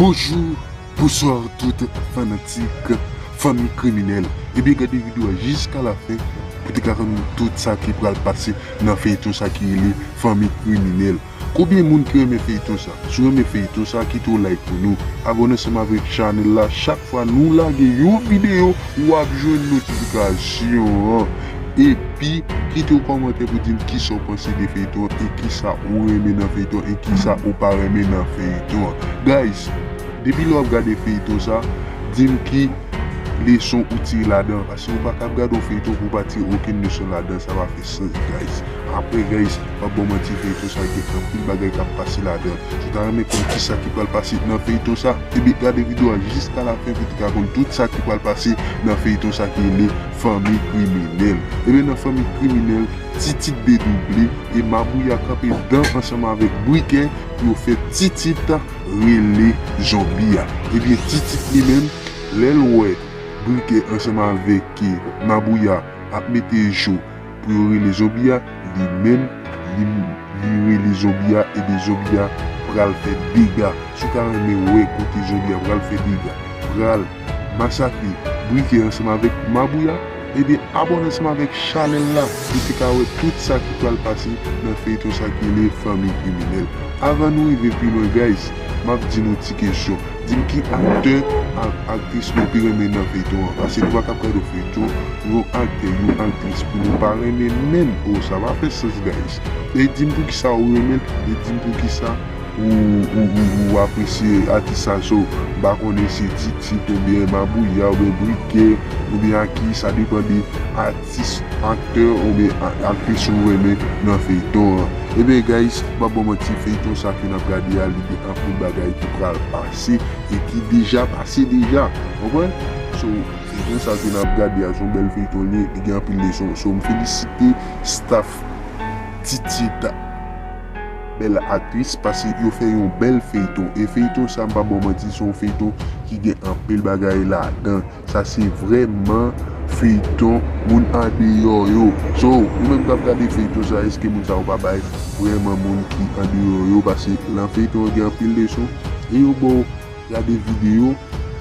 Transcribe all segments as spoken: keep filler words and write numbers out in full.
Bonjou, bonswa tout fanatik Fanmi Kriminèl. Ebyen, gade videyo a jiska lafen pou te ka konn tout sa ki pral pase nan feyton sa ki rele Fanmi Kriminèl. Konbyen moun ki renmen feyton sa? Si w renmen feyton sa, kite yon like pou nou. Abòne ansanm avèk chanèl la. Chak fwa nou lage yon videyo, w ap jwenn notifikasyon an. Epi, kite yon kòmantè pou di m kisa w panse de feyton an e kisa ou renmen nan feyton an e kisa ou pa renmen nan feyton an. Guys, depi lè w ap gade feyton sa, di m ki leson ou tire ladan, paske ou pa kab gade yon feyton pou w pa tire okenn leson ladan, sa pa fè sans, guys. Apre, guys, pa ban w manti, feyton sa gen anpil bagay k ap pase ladan. Si w ta renmen konn kisa ki pral pase nan feyton sa, ebyen gade videyo a jiska lafen pou w te ka konn tout sa ki pral pase nan feyton sa ki rele Fanmi Kriminèl. Ebyen, nan Fanmi Kriminèl, Titit dedouble e Mabouya kanpe dan ansanm avèk Brikè pou yo fè Titit rele zonbi a. Ebyen, Titit li menm, lè l wè Brikè ansanm avèk Mabouya ap mete jou pou yo rele zonbi a, li menm, li, li rele zonbi a, ebyen zonbi a pral fè dega. Si w ta renmen wè kote zonbi a pral fè dega, pral masakre Brikè ansanm avèk Mabouya, ebyen, abòne ansanm avèk chanèl la pou w te ka wè tout sa ki pral pase nan feyton sa ki rele Fanmi Kriminèl. Avan nou rive pi lwen, guys, m ap di nou ti kesyon. Di m ki aktè ak aktris nou pi renmen nan feyton an. Paske nou pa kab gade yon feyton, yon aktè, yon aktris pou nou pa renmen menm. Oh, sa pa fè sans, guys. E di m poukisa ou renmen l, e di m poukisa ou, ou, ou, ou apresye atis sa. So, m pa konnen si Titit oubyen Mabouya oubyen Brikè oubyen Aki, sa depann de atis, aktè oubyen a-, aktris ou renmen nan feyton an. Ebyen, guys, m pa ba w manti, feyton sa ke n ap gade a, li gen anpil bagay ki pral pase e ki deja pase deja. Konprann? So, feyton sa ke n ap gade a, se yon bèl feyton li ye, li gen anpil leson. So, m felisite staff Titit, bèl aktris, paske yo fè yon bèl feyton. E feyton sa, m pa ba w manti, se yon feyton ki gen anpil bagay ladan. Sa se vrèman feyton moun andeyò yo. So, ou menm k ap gade feyton sa, èske moun sa yo pa bay vrèman moun ki andeyò yo? Paske nan feyton an gen anpil leson. E yo ba w gade videyo.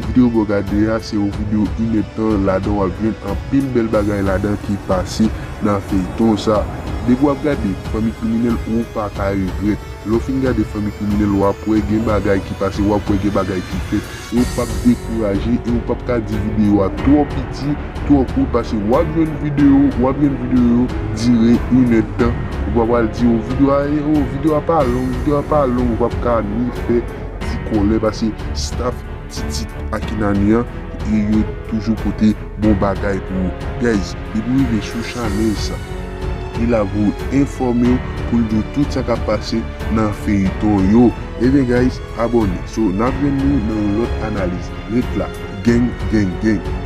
Videyo ba w gade a, se yon videyo inèdtan. Ladan w ap jwenn anpil bèl bagay ladan ki pase nan feyton sa. Depi w ap gade Fanmi Kriminèl, ou pa ka regrèt. Lè w fin gade Fanmi Kriminèl, w ap wè gen bagay ki pase, w ap wè gen bagay ki fèt. E w p ap dekouraje, e w p ap ka di videyo a twò piti, twò kout, paske w ap jwenn videyo, w ap jwenn videyo yo dire inèdtan. Ou pa pral di, "Oh, videyo a, eh, oh, videyo a pa long, videyo a pa long," ou p ap ka ni fè ti kòlè, paske staff Titit ak Inani an, e yo toujou pote bon bagay pou ou. Guys, depi w rive sou chanèl sa, li la pou enfòme w, pou l di w tout sa k ap pase nan feyton yo. Ebyen, guys, abòne. So, n ap jwenn nou nan yon lòt analiz. Ret la. Gang, gang, gang.